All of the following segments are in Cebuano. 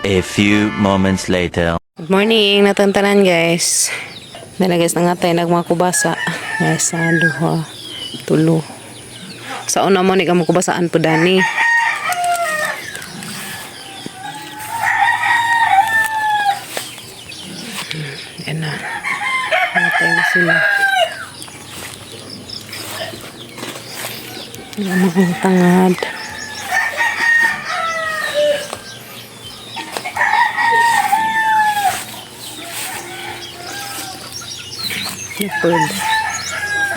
A few moments later. Good morning, natantanan guys. Dala guys, nangatay nag mga kubasa. Guys, sa duha, tulo. Sa una mo ni ka kubasaan po dani. Yan na. Nangatay na sila. Yan mga tangad. Napod.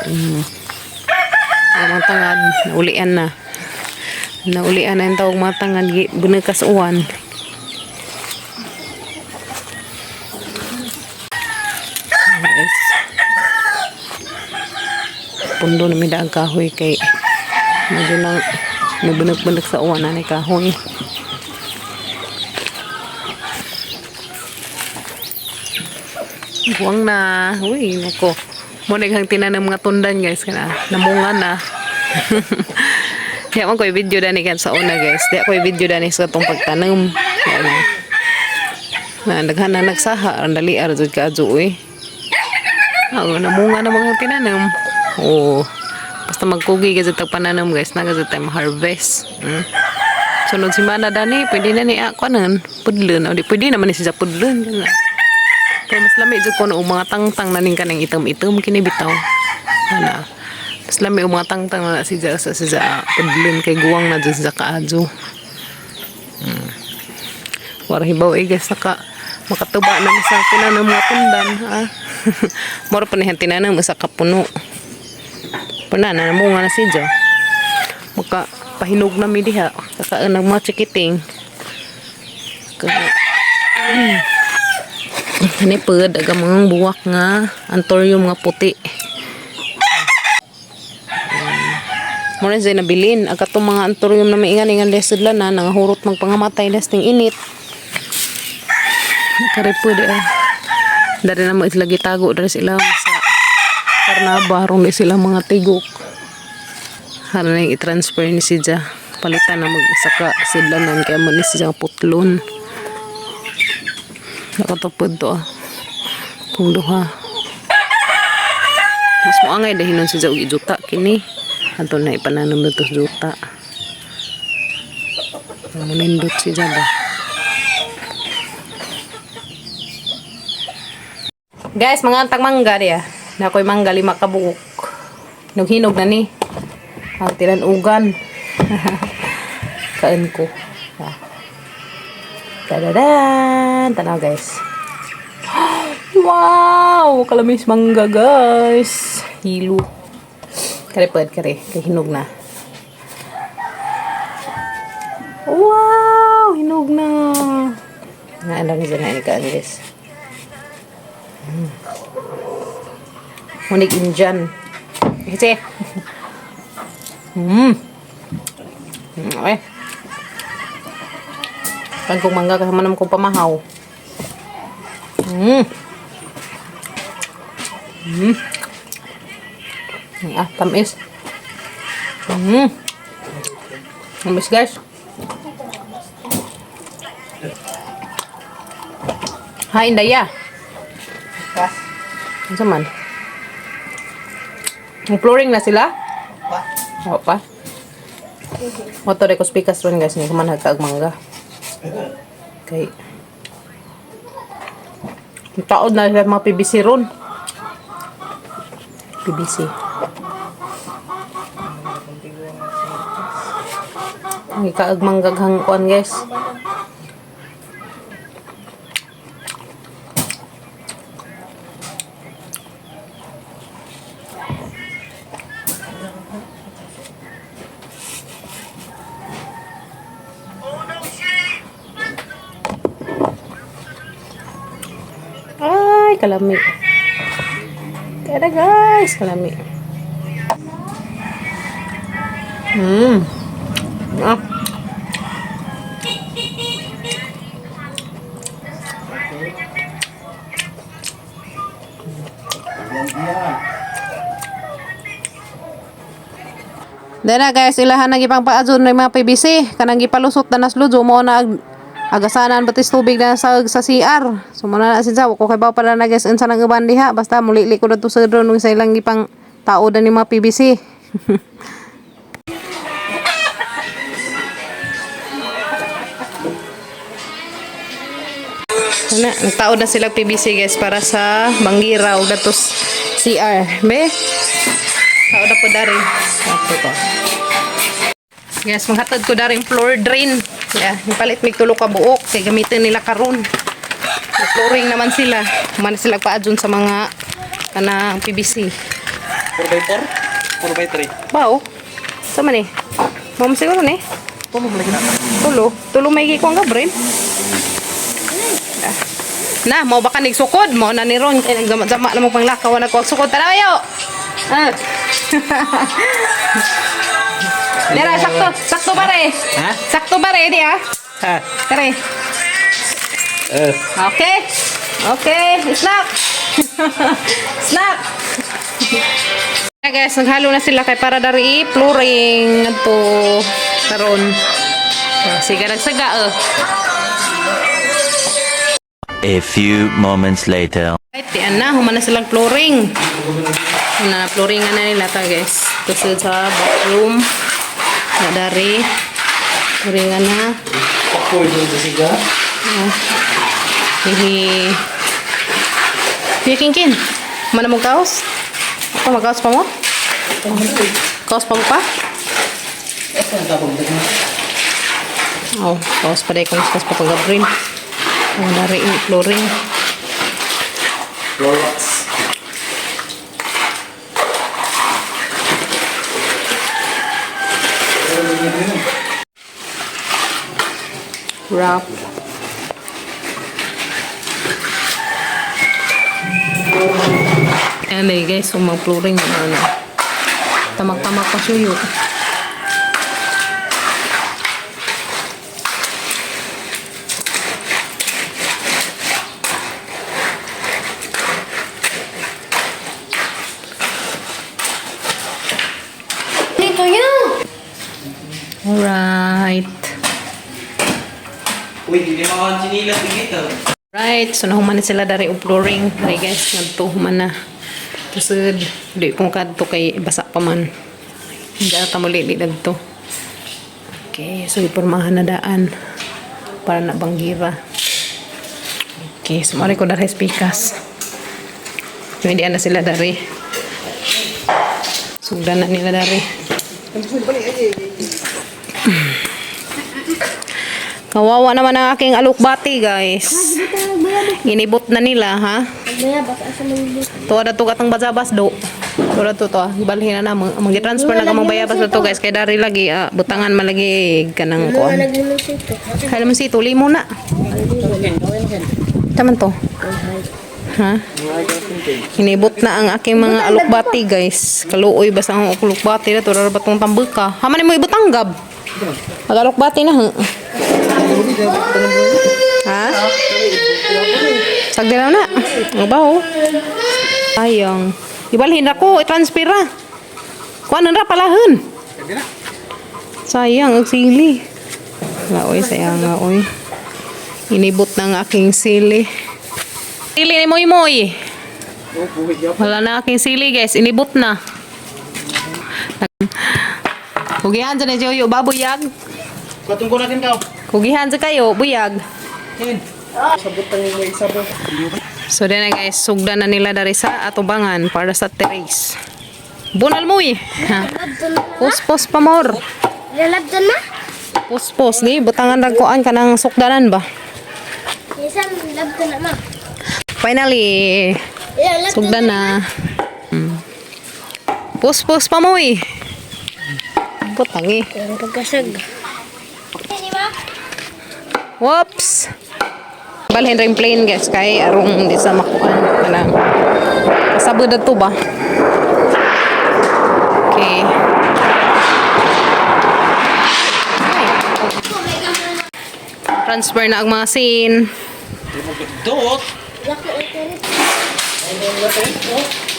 Ang mga tangad, naulian na. Naulian na yung tawag mga tangad, bunakas uwan. Guys. Pundo na may daang kahoy kay medyo nang nabunag-bunag sa uwan na ni kahoy. Buwang na. Uy, nako. Mo naghang tinanim mga tundan guys kana. Namunga na. Diya man ko'y video dani kan sa una guys. Diya ko'y video dani sa katong pagtanom. Yan na. Na daghan na nagsaha ang dali ar jud ka adyo uy. Ako namunga na mga tinanom. Oo. Basta magkugi ka sa pananom guys, naga jud tayo harvest. Sunod simana dani, pwede na ni ako nan pudlon. O di pwede naman ni siya pudlon. Ganun. Pero mas lami jud ko og mga tangtang na ning kaning itom-itom kini bitaw. Ana. Mas lami og mga tangtang na siya sa siya pudlon kay guwang na jud siya kaadyo. Wara hibaw eh guys naka makatuba na ni sa tinanom mga tundan ha. Mura pa niyan tinanom usa ka puno. Puna na namunga na siya. Maka pahinog na mi diha kakaan ng mga chikiting. Kaya Kani pud aga mga buwak nga antorium nga puti. Muna siya nabilin aga tong mga antorium na maingan-ingan desud na nangahurot magpangamatay des ting init. Nakarepod eh. Dari na mo sila gitago dari sila sa karnaba aron di sila mga tigok. Haron na yung i-transfer ni siya. Palitan na mag isa ka sidlanan kaya mo ni siya putlon. Nakatupod to ah. Itong duha. Mas moangay dahil nun siya og ijuta kini. Ato na ipananom na to sa juta. Munindot siya ba? Guys, mga antang mangga diya. Na ako'y mangga 5 ka buok. Nughinog na ni. Ang tinanugan. Kain ko. Ah. Tadadan! Tanaw guys. Wow! Kalamis mangga guys. Hilo. Kare pwed kare. Kay hinog na. Wow! Hinog na. Nga alam niyo na ikaw guys. Munig Indian. Kasi. Okay. Kan kung mangga kasama naman kong pamahaw. Ah, tamis. Tamis guys. Hi, Indaya. Ano man? Ang flooring na sila? Pa. Oo pa. Motor ko speakers ron guys, ni kuman hagkaag mangga. Kay ang taod na sila mga PVC ron. PVC. Ang ikaag manggaghang kuan guys. Ay, kalami. Kaya na guys, kalami. Ah. Dara guys, ilahan na gipang paadson ng mga PVC kanang gipalusot na nasludo mo na Agasanan batis tubig na sa CR. So muna na sinsa ko kay ba pala na guys unsa nang uban diha basta mulili ko dadto sa drone sa ilang gipang tao ni mga PVC. Ana, nagtaod na sila PVC guys para sa Mangira ug datos CR. Be? Taod na po dari. Ato to. Guys, maghatod ko dari floor drain. Yeah, palit mig tulo ka buok kay gamitin nila karon. Flooring naman sila. Man sila paadyon sa mga kanang PVC. 4x4? 4x3? Bao. Sa man eh. Mao mo siguro ni. Tulo mo lagi na. Tulo. Tulo may gikong gabrin. Na, mo baka nagsukod mo na ni Ron kay nagzama-zama na mo panglakaw na ko sukod tanaw. Ah. Dara sakto, sakto pare. Ha? Sakto pare di ah. Ha? Pare. Eh. Okay. Okay, snack. Snack. Yeah, guys, naghalo na sila kay para dari flooring adto karon. Ah, sige nagsaga eh. A few moments later. Right, yan na, human na silang flooring. Na flooring na nila ta guys. Kasi sa bathroom na dari flooring na. Pakoy doon sa siga. Hihi. Kuya Kinkin, mana mo kaos? Ako magkaos pa mo? Kaos pa mo pa? Oh, kaos pa dahil kung kaos pa pag gabrin. Oh, dari flooring. Rolex. Wrap. Ayan eh guys, so mag-flooring na ano. Tamak-tamak pa suyo. Dito yun. Alright. Uy, hindi mo ang chinilas dito. Right, so nahuman na sila dari og flooring. Dari guys, nagto human na. Tusod, di ko kadto kay basa pa man. Hindi ata muli di dagto. Okay, so ipormahan na daan para na banggira. Okay, so mari ko dari spikas. So, hindi na sila dari. Sugdan na nila dari. Kawawa naman ang aking alukbati, guys. Inibot na nila, ha? Bayabas, asa man yun? Tuwa na to katong bazabas do. Tuwa na to to. Ibalhin na namo. Mag-transfer na kamong bayabas na to, guys. Kay dari lagi ah, butangan malagi kanang Ano kuan. lagi mo sito? Kaya mo si tuli mo na. Taman to. Ha? Inibot na ang aking mga alukbati, guys. Kaluoy basta ang alukbati na to. Rara ba tong tambaka? Haman mo ibutanggab. Mag alukbati na, ha? Ha? Sagdilaw na. Ang baho. Ayong. Ibalhin ra ko, i-transfer ra. Kuan ra palahon. Sayang ang sili. Wala, oy, sayang nga, oy. Inibot na ang aking sili. Sili ni Moy Moy. Wala na aking sili, guys. Inibot na. Kugihan dyan na Joyo, ba buyag? Katungko natin ka. Kugihan dyan kayo, buyag. Kin. Sabot tayo mo isabot. So then na guys, sugdan na nila dari sa atubangan para sa terrace. Bunal mo eh. Ha? Puspos pa more. Lalabdan na? Puspos di butangan ragkuan ka ng sukdanan ba? Isang labdan na ma. Finally, Lalabdan sugdan na. Puspos pa mo eh. Butang eh. Ang pagkasag. Di ba? Whoops. Balhin rin plane guys kay arong di sa makuan kanang kasabod na to ba? Okay. Ay. Transfer na ang mga scene. Dot. Laki ang tirit.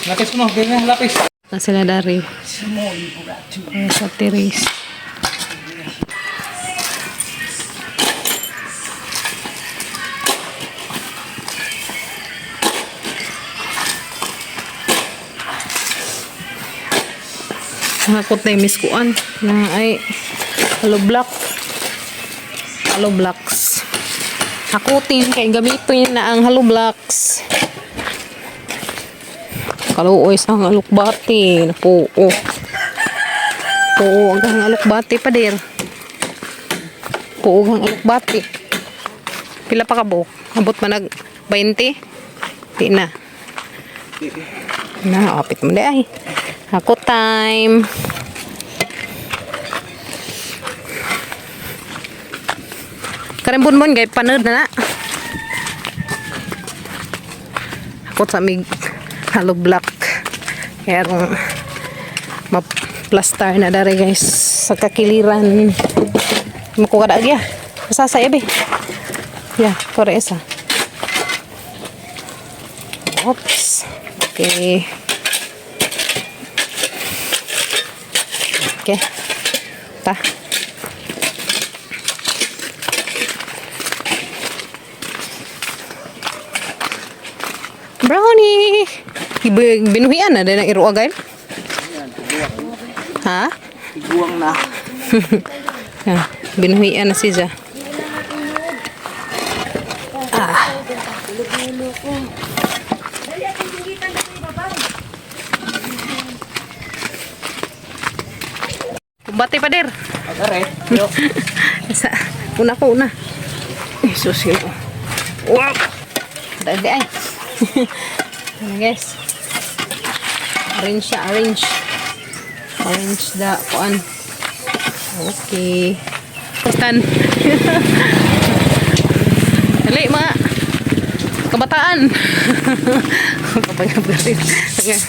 Lapis mo, ganyan lapis. Na sila dari. Para sa terrace. Hakot na yung miskuan na ay hollow block. Hollow blocks. Hakutin kay gamitin na ang hollow blocks. Kaluoy sa ang alukbati. Napuo. Puo ang kahang alukbati pa dir. Puo ang alukbati. Pila pa ka buok? Abot man nag 20? Di na. Na, apit mo di ay. Hakot time. Karimbon gay panod na na. Hakot sa mig hollow block. Kaya rong ma-plaster na dari guys sa kakiliran. Makuha kada agya. Sasa be. Ya, kore isa. Oops. Okay. Okay. Ta. Brownie! Binuhian na din ang iruwa, guys. Ha? Iguang na. Ah, binuhian na siya. Kumbate pa der. Agare. Yo. Sa una ko una. Eh, sus yun. Wow. Dali ay. Ano guys? Arrange siya, arrange. Arrange the kuan. Okay. Tan. Dali mga kabataan. Kapag Okay.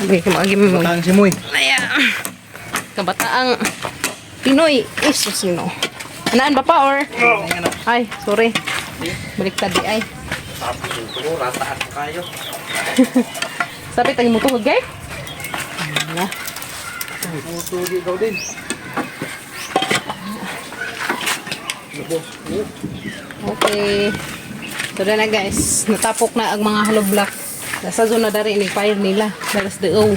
Okay, kumagi mo. Batang si Moy. Ayan. Kabataang Pinoy. Jesus, no. Anaan ba pa or? Ay, sorry. Baliktad di ay. Tapos ito, rataan ko kayo. Sabi tagi mo tuhod, gay? Ala. Tugi ikaw din. Okay. So na guys, natapok na ang mga hollow block. Nasa zona dari ni fire nila. Dalas the O.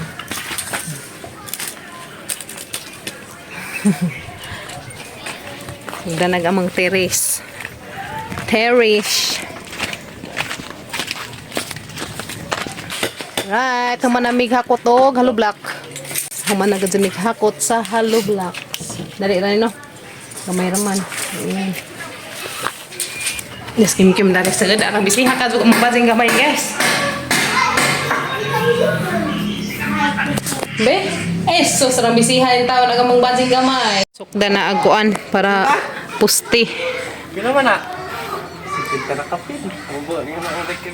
Danag amang terrace. Terrace. Right, humanamig hakot og hollow block. Humanagad sa mig hakot sa hollow blocks. Dali ra no. Gamay ra man. Ayan. Yes, kim kim dari sagad arang bisiha ka jud mabasing gamay guys. Be, eh so sarang bisiha yung tao na gamong basing gamay. Sukda na agkuan para pusti. Pila man na? Sipil ka na kapin. Obo, nga na ulit.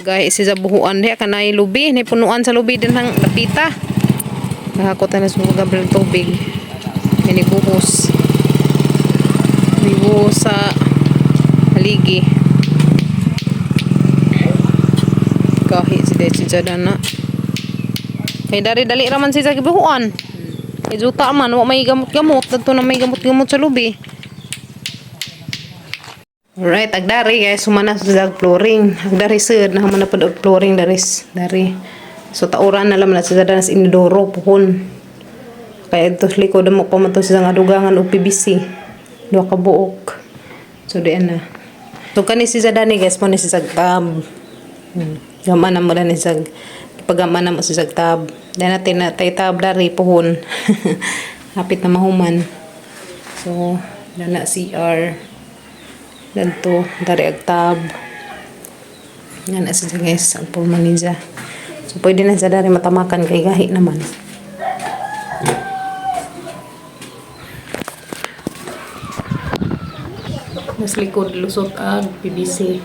Guys, isa buhuan diha kanay lubi, nay punuan sa lubi din hang lapita. Nahakot na sa Gabriel tubig. Ini buhos. Buhos sa haligi. Kahi si Dechi na. Kay dari dali raman siya sa gibuhuan. Kay juta man, wa may gamot-gamot. Dadto na may gamot-gamot sa lubi. Alright, agdari guys, humana sa flooring. Agdari sud na humana pud og flooring daris, dari. So tauran na lang na sa danas inidoro puhon. Kay adto sa likod mo pa man to sa nga dugangan og PVC. Duha ka buok. So diyan na. So kani si Zadani guys, mo ni si Tab. Gama na mo na ni Zag. Pagama na mo si Zag tab. Diyan natin na tay tab dari puhon. Hapit na mahuman. So, diyan na CR. Danto, dari ag tab. Yan na siya guys, ang pulmoniza. So pwede na siya dari matamakan kay gahi naman. Mas likod lusot ag PVC.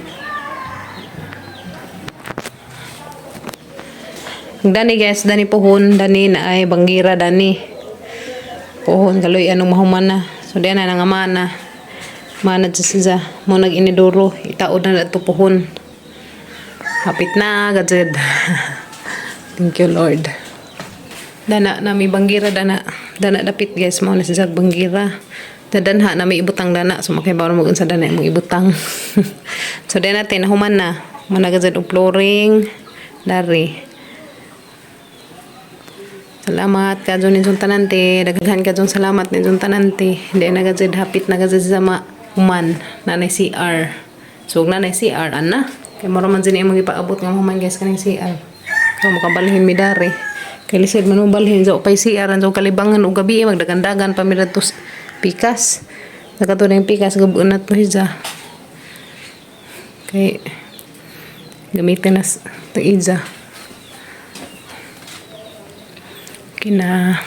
Dani guys, dani pohon, dani na ay banggira dani. Pohon kaloy anong mahuman na. So diyan na nangamana. Mana dyan siya. Mo nag inidoro, itaod na dato pohon. Hapit na, gajed. Thank you, Lord. Dana na may banggira dana. Dana dapit, guys, mao na si Zag banggira. Dadanha na may ibutang dana, so makibaw mo unsa dana imong ibutang. So then natin human na. Managazad og flooring dari. Salamat kadyo ninyong tanan te. Daghan kadyong salamat ninyong tanan te. Hindi na gazed hapit na gazed sa ma human nanay CR. So ug nanay CR ana. Kay mura man din imong ipaabot nga human, guys, kaning CR. Kay makabalhin mi dari. Kay lisod man mo balhin sa upay CR ang kalibangan ug gabi magdagandagan pa mi radto pikas. Nakato na yung pikas gabon na to hiza. Kay gamitin na sa iza. Kina.